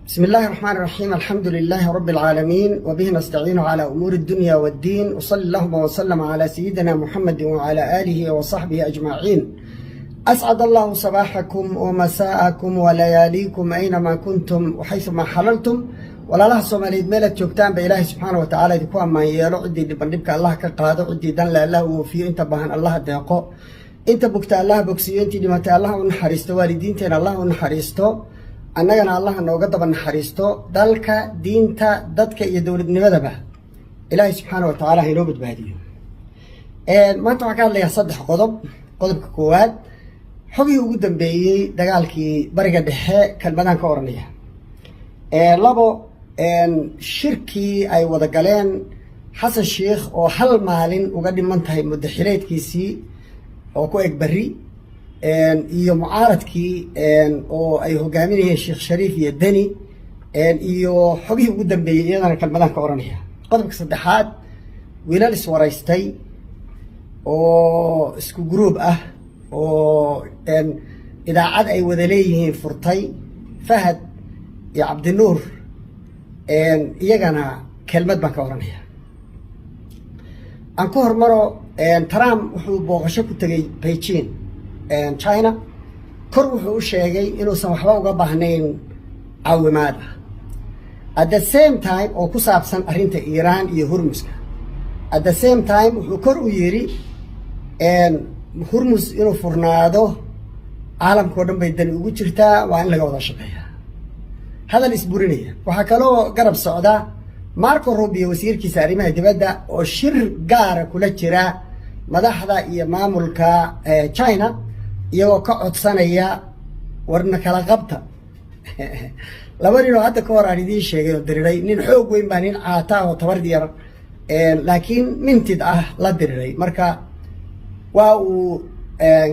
بسم الله الرحمن الرحيم، الحمد لله رب العالمين، وبه نستعين على أمور الدنيا والدين، وصلى اللهم وسلم على سيدنا محمد وعلى آله وصحبه أجمعين. أسعد الله صباحكم ومساءكم ولياليكم أينما كنتم وحيثما حللتم. Walaalaha Soomaaliyeed meelaad joogtaan ba, Ilaahay subxaana wa tacaala idinku ammaan yeelo. Ciddii dhiban dhibka Allah ka qaado, ciddii danle Allah u oofiyo, inta baahan Allah deeqo, inta bugta Allah bogsiiyo, intii dhimatay Allah u naxariisto, waalidiinteena Allah u naxariisto, annagana Allah nooga daba naxariisto. Dalka, diinta, dadka iyo dowladnimadaba Ilaahay subxaana wa tacaala ha inoo badbaadiyo. Maanta waxaan ka hadlayaa saddex qodob. Qodobka koowaad, xogihii ugu dambeeyey dagaalkii Bariga Dhexe kelmadaan ka oranaya. Labo, shirkii ay wada galeen Xasan Sheikh oo hal maalin uga dhiman tahay muddo xileedkiisii oo ku eg berri, iyo mucaaradkii oo ay hogaaminayeen Sheekh Shariif iyo Deni, iyo xogihii ugu dambeeyey, iyadana kelmadaan ka oranaya. Qodobka saddexaad, wiilal iswaraystay oo isku group ah oo idaacad ay wada leeyihiin furtay, Fahad iyo Cabdinuur, iyagana kelmad baan ka oranaya. Aan ku hormaro, Trump wuxuu booqasho ku tegey Beijing, China. Kor wuxuu u sheegay inuusan waxba uga baahnayn caawimaad ah, at the same time oo ku saabsan arrinta Iiraan iyo Hurmuska. At the same time wuxuu kor u yidhi Hurmus inuu furnaado caalamka o dhan bay dani ugu jirtaa, waa in laga wada shaqeeyaa. Hadal isburinaya. Waxaa kaloo garab socda Marco Rubio, wasiirkiisa arrimaha dibadda, oo shir gaara kula jira madaxda iyo maamulka China, iyagoo ka codsanaya warna kala qabta. Laba nin oo hadda ka hor aan idiin sheegay oo diriray, nin xoog weyn baa nin caata oo tabar yar laakiin mintid ah la diriray. Marka waa uu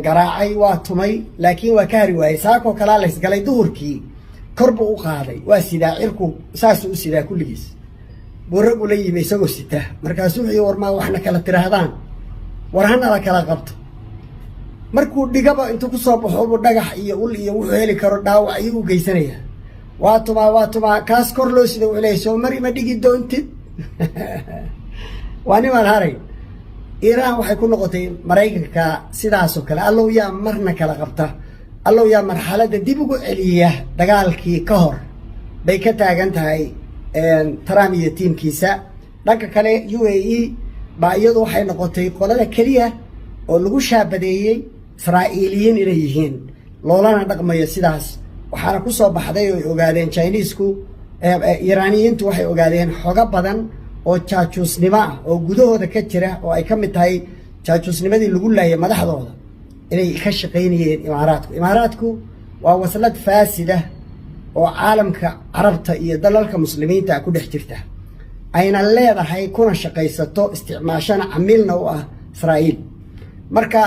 garaacay, waa tumay, laakiin waa ka hari waayey. Saakoo kalaa laysgalay duhurkii, kor buu u qaaday, waa sidaa cirku saasuu u sidaa, kulligiis buu raggu la yimi isagoo sita. Markaasuu wuxuu, "War maa waxna kala tiraahdaan? War hana la kala qabto." Markuu dhigaba intuu kusoo baxo buu dhagax iyo ul iyo wuxuu heli karo dhaawac ayuu u geysanaya. Waa tumaa, waa tumaa. Kaas kor loo sida wuxuu leeyahy, "Soo mari ma dhigi doontid." Waa nimaan haray. Iiraan waxay ku noqotay Maraykanka sidaasoo kale. Allow yaa marna kala qabta, allow yaa marxaladda dib ugu celiya dagaalkii ka hor, bay ka taagan tahay Trump iyo tiimkiisa. Dhanka kale, UAE baa iyadu waxay noqotay qolada keliya oo lagu shaabadeeyey Israa'iiliyiin inay yihiin, loolana dhaqmayo sidaas. Waxaana ku soo baxday oo ay ogaadeen Chinesku, Iiraaniyiintu waxay ogaadeen xogo badan oo jaajuusnimo ah oo gudahooda ka jira, oo ay ka mid tahay jaajuusnimadii lagu laayay madaxdooda inay ka shaqaynayeen Imaaraadku. Imaaraadku waa waslad faasida oo caalamka Carabta iyo dalalka Muslimiinta ku dhex jirta, ayna leedahay, kuna shaqaysato, isticmaashana, camiilna u ah Israa'iil. Marka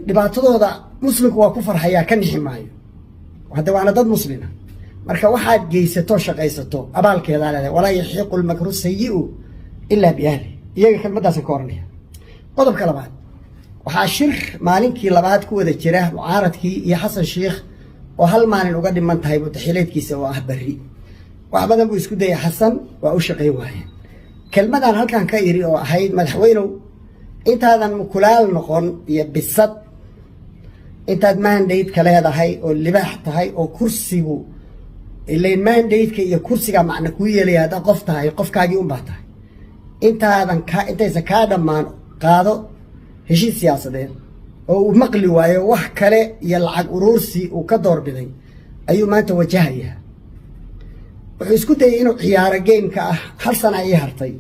dhibaatadooda Muslimku waa ku farxayaa, ka nixi maayo. Hadda waana dad muslima. Marka waxaad geysato, shaqaysato, abaalkeedaa leedahay. Walaa yahiiqu lmakru sayi'u ilaa biahli. Iyaga kelmadaasan ka oranaya. Qodobka labaad, waxaa shir maalinkii labaad ku wada jira mucaaradkii iyo Xasan Sheikh oo hal maalin uga dhiman tahay mutaxileedkiisa oo ah berri. Wax badan buu isku dayay Xasan, waa u shaqayn waayeen. Kelmadaan halkan ka iri oo ahayd, "Madaxweynow, intaadan mukulaal noqon iyo bisad, intaad mandate-ka leedahay oo libaax tahay oo kursigu ilayn mandate-ka iyo kursiga macna kuu yeelaya, haddaad qof tahay, qofkaagii unbaa tahay, intaadan ka intaysan kaa dhammaan qaado heshiis siyaasadeed," oo uu maqli waayo, wax kale iyo lacag uruursi uu ka doorbiday, ayuu maanta wajahayaa. Wuxuu isku dayay inuu ciyaaro gameka ah hal sana ii hartay.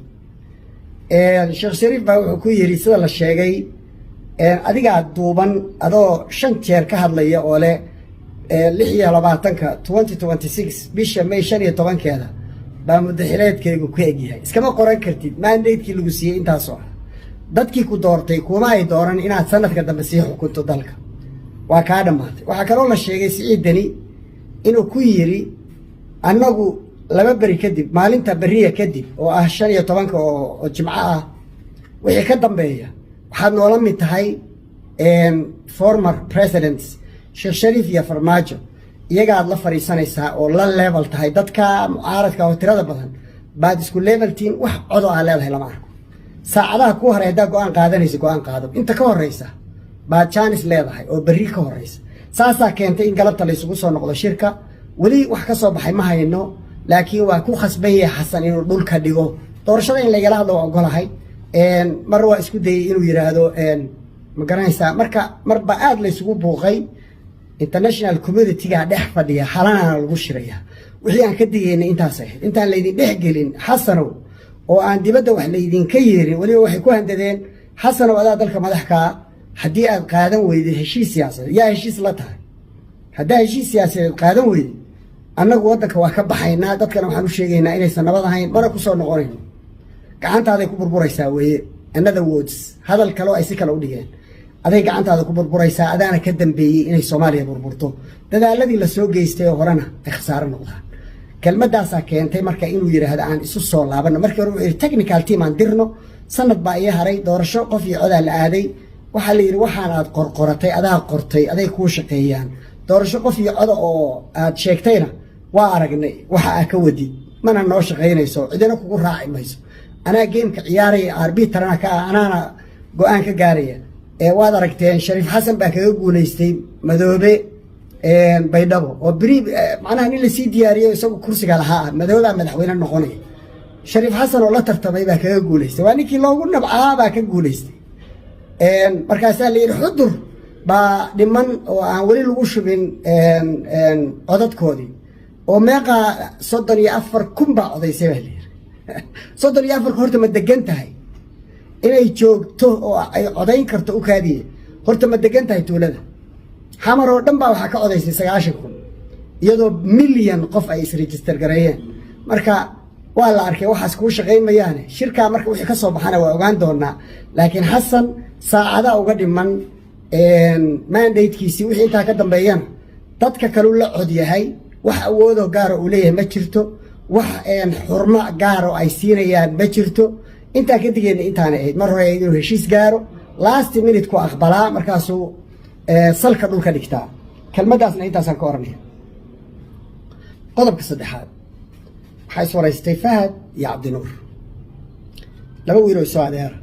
Sheekh Shariif baa wuxuu ku yidhi, sida la sheegay, "Adigaa duuban adoo shan jeer ka hadlaya oo leh 26-ka 2026, bisha May 15-keeda baa muddaxileedkaygu ku egyahay. Iskama qoran kartid mandate-kii lagu siiyey intaasoo ah. Dadkii ku doortay kuma ay dooran inaad sanadka dambe sii xukunto dalka, waa kaa dhammaatay." Waxaa kaloo la sheegay Siciid Deni inuu ku yidhi, "Annagu 2 beri kadib, maalinta beriya kadib oo ah 15-ka oo Jimco ah, wixii ka dambeeya waxaad noola mid tahay former presidents Sheekh Shariif iyo Farmaajo." Iyagaad la fadhiisanaysaa oo la level tahay. Dadka mucaaradka oo tirada badan baad isku level tihiin. Wax codo aa leedahay lama arko. Saacadaha kuu haray haddaa go-aan qaadanaysa, go-aan qaado. Inta ka horeysa baad chance leedahay oo berri ka horeysa. Saasaa keentay in galabta laysugu soo noqdo shirka. Weli wax ka soo baxay ma hayno, laakiin waa ku khasban yahay Xasan inuu dhulka dhigo. Doorashada in lagala hadlo waa ogolahay. Mar waa isku dayey inuu yidhaahdo, ma garanaysaa? Marka marba aada laysugu buuqay, international community-ga dhex fadhiya, Xalanana lagu shiraya. Wixii aan ka digaynay intaas ahayd, intaan laydin dhex gelin, Xasanow, oo aan dibadda wax laydinka yeerin. Weliba waxay ku handadeen, "Xasanow, adaa dalka madaxkaa, haddii aad qaadan weyday heshiis siyaasadeed." Yaa heshiis la tahay? Haddaa heshiis siyaasadeed qaadan weyday, annagu waddanka waa ka baxaynaa. Dadkana waxaan u sheegaynaa inaysan nabad ahayn, mana ku soo noqonayno. Gacantaaday ku burburaysaa weeye. Another words, hadal kaleo ay si kale u dhigeen, aday gacantaada ku burburaysaa, adaana ka dambeeyey inay Soomaaliya burburto, dadaaladii lasoo geystay oo horena ay khasaaro noqdaan. Kelmadaasaa keentay marka inuu yidhaahdo aan isu soo laabano. Markii hore wuxuu yidhi technical team aan dirno, sanad baa ii haray. Doorasho qof iyo codaa la aaday. Waxaa la yidhi, waxaan aad qorqoratay, adaa qortay, aday kuu shaqeeyaan. Doorasho qof iyo coda oo aad sheegtayna waa aragnay waxa aa ka wadid, mana noo shaqaynayso, cidina kugu raaci mayso. Anaa game-ka ciyaaraya, arbiter-na ka ah, anaana go-aan ka gaaraya. Waad aragteen, Shariif Xasan baa kaga guulaystay Madoobe Baydhabo, oo beri macnaha nin lasii diyaariyo isagu kursiga lahaa ah. Madoobaa madaxweyne noqonaya, Shariif Xasan oo la tartamay baa kaga guulaystay. Waa ninkii loogu nabcaa baa ka guulaystay. Markaasaa la yidhi Xudur baa dhiman oo aan weli lagu shubin codadkoodii, oo meeqaa? 34,000 baa codaysay baa layidhi. 34 horta ma degan tahay inay joogto oo ay codayn karto? U kaadiye, horta ma degan tahay tuulada? Xamar oo dhan baa waxaa ka codaysay 90,000, iyadoo milyan qof ay is register gareeyeen. Marka waa la arkay waxaas kuu shaqayn mayaane. Shirkaa marka wixii ka soo baxana waa ogaan doonaa, laakiin Xasan saacada uga dhiman mandate-kiisii. Wixii intaa ka dambeeyana dadka kaleu la cod yahay. Wax awoodoo gaara uu leeyahay ma jirto, wax xurmo gaaro ay siinayaan ma jirto. Intaa ka digeyna intaana ahayd mar hore inuu heshiis gaaro, last minute ku aqbalaa, markaasuu salka dhulka dhigtaa. Kelmaddaasna intaasaan ka oranaya. Qodobka saddexaad, waxaa is waraystay Fahad iyo Cabdinuur, laba wiiloo isoo adeera.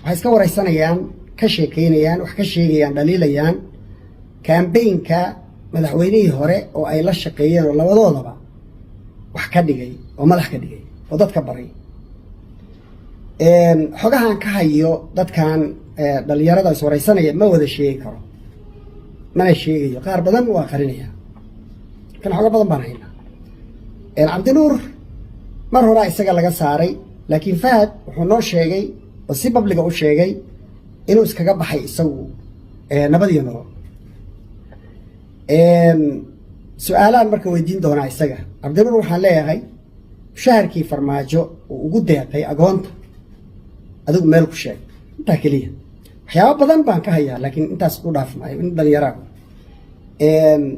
Waxay iska waraysanayaan, ka sheekeynayaan, wax ka sheegayaan, dhaliilayaan campaign-ka madaxweynihii hore oo ay la shaqeeyeen, oo labadoodaba wax ka dhigay oo madax ka dhigay oo dadka baray. Xogahan ka hayo dadkan dhalinyarada is waraysanaya ma wada sheegi karo, mana sheegayo, qaar badan waa qarinaya. Kan xogo badan baan haynaa. Cabdinuur mar horaa isaga laga saaray, laakiin Fahad wuxuu noo sheegay oo si public-ga u sheegay inuu iskaga baxay isagu nabad iyo nolol. Su-aalahan marka weydiin doonaa isaga. Cabdinuur waxaan leeyahay, mushaharkii Farmaajo uu ugu deeqay agoonta adigu meel ku sheeg. Intaa keliya. Waxyaabo badan baan ka hayaa, laakiin intaas u dhaaf maayo. In dhalinyaraa,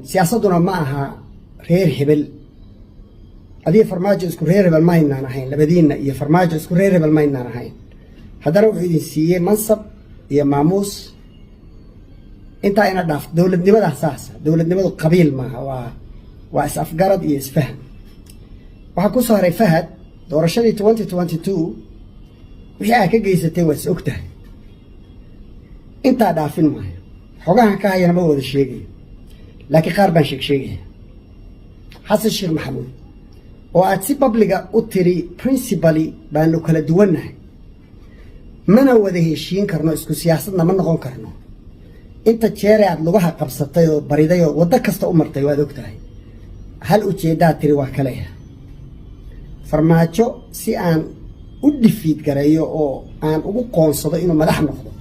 siyaasadduna ma aha reer hebel. Adiga Farmaajo isku reer hebel ma haynaan ahayn, labadiinna iyo Farmaajo isku reer hebel ma haynaan ahayn. Haddana wuxuu idin siiyey mansab iyo maamuus. Intaa ina dhaaf. Dowladnimadaa saasa. Dowladnimadu qabiil maaha, waa is-afgarad iyo isfaham. Waxaa ku soo haray Fahad, doorashadii 2022 wixii aad ka geysatay waa is og tahay. Intaa dhaafin maayo. Xogahan ka hayana ma wada sheegayo, laakiin qaar baan sheeg sheegaya. Xasan Sheekh Maxamuud oo aad si public-ga u tiri principally baanu kala duwannahay, mana wada heshiin karno, isku siyaasadna ma noqon karno, inta jeere aad lugaha qabsatay oo bariday oo waddo kasta u martay waad og tahay. Hal ujeeddaad tiri waa kaleya, Farmaajo si aan u defeat gareeyo oo aan ugu qoonsado inuu madax noqdo,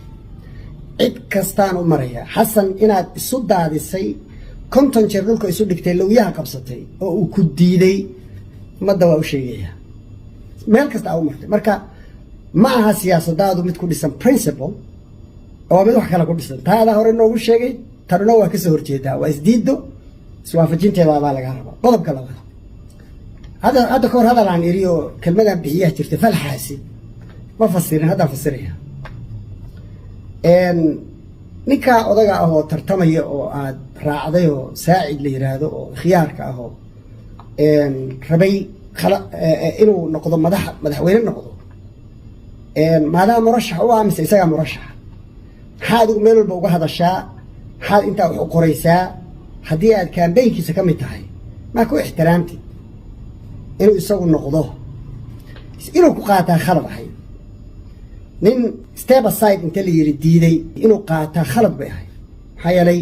cid kastaan u maraya. Xasan inaad isu daadisay, 50 jeer dhulka isu dhigtay, lowyaha qabsatay oo uu ku diiday, ummadda waa u sheegaya, meel kasta aa u martay. Marka ma aha siyaasadaadu mid ku dhisan principle, oo mid wax kale ku dhisan. Taadaa hore noogu sheegay, tanuna waa kasoo horjeedaa. Waa isdiiddo, iswaafajinteeda adaa lagaa rabaa. Qodobka labaad, hadda kahor hadal aan iri oo kelmadaan bixiyaha jirtay, falxaasi ma fasirin, haddaan fasiraya. Ninkaa odaga ah oo tartamaya oo aad raacday oo Saacid la yiraahdo oo khiyaarka ah oo rabay inuu noqdo madax, madaxweyne noqdo, maadaa murashax u ah mise isagaa murashaxa? Maxaa adigu meel walba uga hadashaa? Maxaad intaa wax u qoraysaa? Haddii aad campaignkiisa ka mid tahay, maa ku ixtiraamtid inuu isagu noqdo? Inuu ku qaataa khalad ahayd. Nin step aside inta la yiri diiday inuu qaataa khalad bay ahayd, maxaa yeelay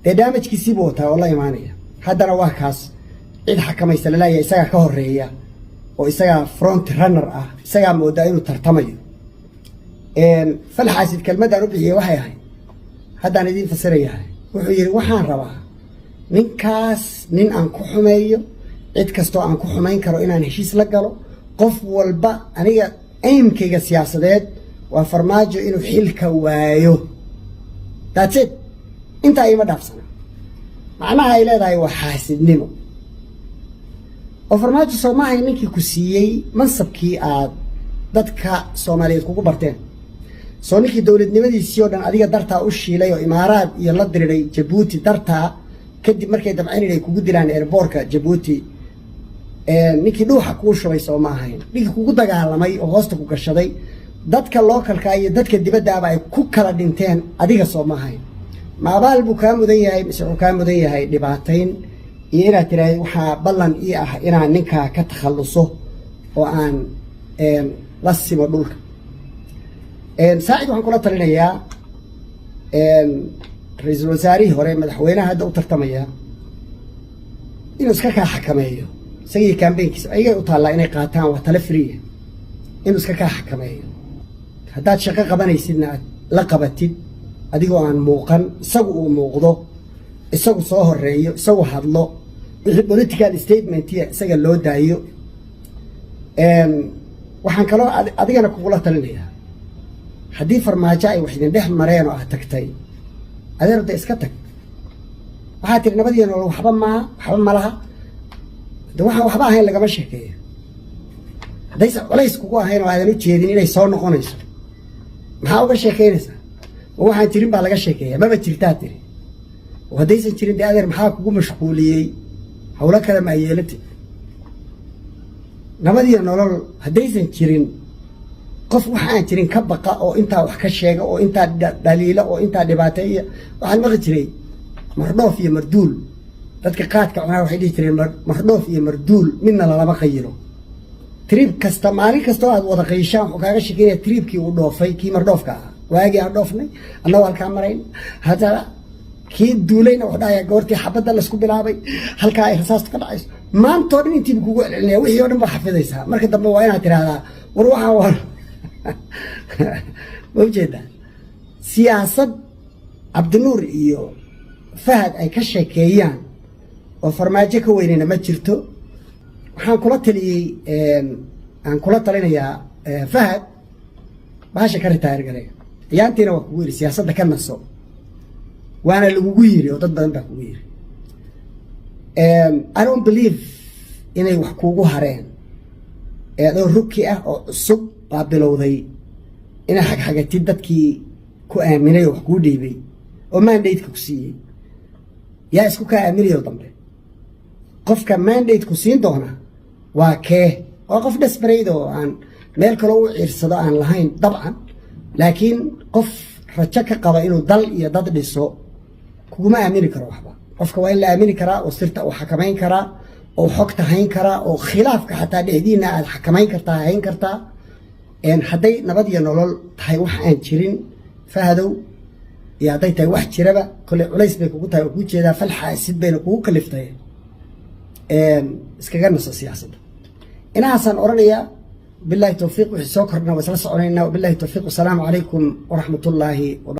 dee damagekiisii buu wataa oo la imaanaya. Haddana waa kaas cid xakamaysa laleeyahay, isagaa ka horeeya oo isagaa front runner ah, isagaa moodaa inuu tartamayo. Falxaasid kelmaddaan u bixiyey waxay ahayd, haddaan idiin fasirayahay. Wuxuu yidhi, waxaan rabaa ninkaas nin aan ku xumeeyo, cid kastoo aan ku xumayn karo inaan heshiis la galo, qof walba. Aniga aimkayga siyaasadeed waa Farmaajo inuu xilka waayo. That's it, intaa iima dhaafsana. Macnaha ay leedahay waa xaasidnimo. Oo Farmaajo soomahay ninkii ku siiyey mansabkii aad dadka Soomaaliyeed kugu barteen, soo ninkii dowladnimadiisii oo dhan adiga dartaa u shiilay oo Imaaraad iyo la diriray Jabuuti dartaa, kadib markay damceen inay kugu dilaan airportka Jabuuti, ninkii dhuuxa kuu shubay soo ma ahayn? Ninkii kugu dagaalamay oo hoosta ku gashaday, dadka localka iyo dadka dibaddaaba ay ku kala dhinteen, adiga soo ma ahayn? Ma abaal buu kaa mudan yahay mise wuxuu kaa mudan yahay dhibaatayn iyo inaad tiraahid waxaa ballan ii ah inaan ninkaa ka takhalluso oo aan la simo dhulka? Saacid waxaan kula talinayaa, ra-iisul wasaarihii hore, madaxweynaha hadda u tartamaya, inuu iska kaa xakameeyo isagii campaignkiisa. Ayagay u taallaa inay qaataan, waa tale free ah. Inuu iska kaa xakameeyo, haddaad shaqo qabanaysidna aad la qabatid adigoo aan muuqan, isagu uu muuqdo, isagu soo horeeyo, isagu hadlo, wixii political statementiya isaga loo daayo. Waxaan kaloo adigana kugula talinayaa, haddii Farmaajo ay wax idin dhex mareen oo aad tagtay, adeer de iska tag. Waxaa tiri nabadiyo nolol waxba maaha, waxba malaha. De waxaan waxba ahayn lagama sheekeeyo. Haddaysan culays kugu ahayn oo aadan u jeedin inay soo noqonayso, maxaa uga sheekeynaysaa? Ma waxaan jirin baa laga sheekeeya? Maba jirtaa tiri. Oo haddaysan jirin, dee adeer, maxaa kugu mashquuliyey? Hawlo kale maa yeelatid? Nabadiyo nolol haddaysan jirin, qof wax aan jirin ka baqa oo intaa wax ka sheega oo intaa dhaliila oo intaa dhibaateeya. Waxaan maqli jiray mardhoof iyo marduul. Dadka qaadka cunaa waxay dhihi jireen, mardhoof iyo marduul midna lalama qayilo. Trip kasta, maalin kasta oo aad wada qayishaan, wuxuu kaaga sheekeynaya tripkii uu dhoofay. Kii mardhoofka ahaa, waagii aan dhoofnay annagoo halkaa marayn. Haddana kii duulayna wuxuu dhahayaa goortii xabadda laysku bilaabay, halkaa ay rasaastu ka dhacayso. Maantoo dhan intiibu kugu celcelinaya, wixii o dhan baa xafidaysaa. Marka dambe waa inaad tidhaahdaa, war waxaan war ma ujeedaa? Siyaasad Cabdinuur iyo Fahad ay ka sheekeeyaan oo Farmaajo ka weynayna ma jirto. Waxaan kula taliyey, aan kula talinayaa Fahad, bahasha ka retire garee. Ciyaantiina waa kugu yidhi siyaasadda ka naso, waana lagugu yiri oo dad badan baa kugu yiri. I don't believe inay wax kuugu hareen. Ee adoo rookie ah oo cusub baa bilowday inay xagxagatid dadkii ku aaminay oo wax kuu dhiibay oo mandate-ka ku siiyey. Yaa isku kaa aaminayo dambe? Qofka mandate ku siin doona waa kee? Waa qof desperate oo aan meel kaloo u ciirsado aan lahayn dabcan, laakiin qof rajo ka qaba inuu dal iyo dad dhiso kuguma aamini karo waxba. Qofka waa in la aamini karaa oo sirta uu xakamayn karaa oo xogta hayn karaa oo khilaafka xataa dhexdiina aad xakamayn kartaa, hayn kartaa. Hadday nabad iyo nolol tahay wax aan jirin, Fahadow, iyo hadday tahay wax jiraba, kolley culays bay kugu tahay oo kuu jeedaa, fal xaasid bayna kugu kaliftay. Iskaga naso siyaasadda. Inahaasaan odhanayaa. Billahi towfiiq. Wixii soo kordhna waa isla soconaynaa. Wabillahi towfiiq. Wasalaamu calaykum waraxmatullaahi.